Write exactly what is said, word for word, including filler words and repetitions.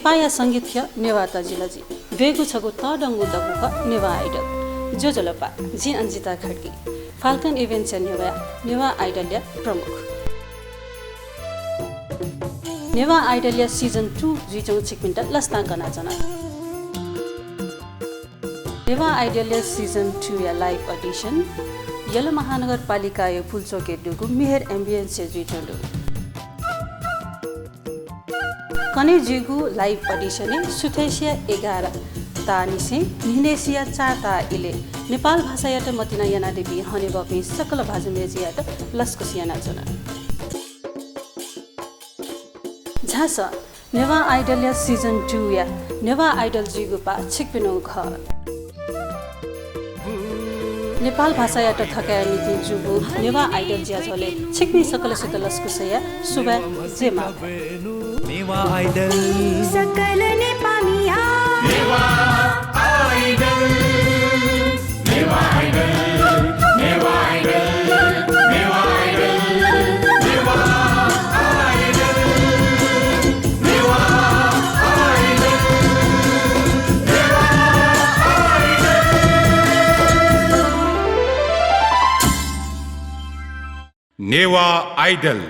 पाया संगीत ख्यः नेवाः तजिलजि। ब्वयेगु छगू तःधंगु दबू खः नेवाः आइडल। ज्वजलपा, जि अन्जिता खड्गी, फाल्कन इभेन्ट्सया नेवाः, नेवाः आइडलया प्रमुख। नेवाः आइडलया season two जुइच्वंगु छिकपिन्त लसतां कनाच्वना। नेवाः आइडलया season two या live audition यल महानगरपालिकाया पुल्चोकय् दुगु मिहिर Ambience-य् जुइच्वंगु दु। कन्हय् जुइगु live audition-य् सुथय्‌सिया एघार ताःनिसें न्हिनय्‌सिया चार ताः इलय् नेपाल भाषायात मतिना यानादीपिं हनेबहःपिं सकल भाजु मय्‌जुयात लसकुस यानाच्वना। झासँ, नेवाः आइडलया season two या नेवाः आइडल जुइगु पाः छिकपिनिगु खः। नेपाल भाषायात थकायेया निंतिं जूगु नेवाः आइडल ज्याझ्वलय् छिकपिं सकलसित लसकुसया सुभाय् जय मां। नेवाः आइडल। सकल नेपाःमिया। नेवाः आइडल। नेवाः आइडल। नेवाः आइडल। नेवाः आइडल। नेवाः आइडल। नेवाः आइडल। नेवाः आइडल।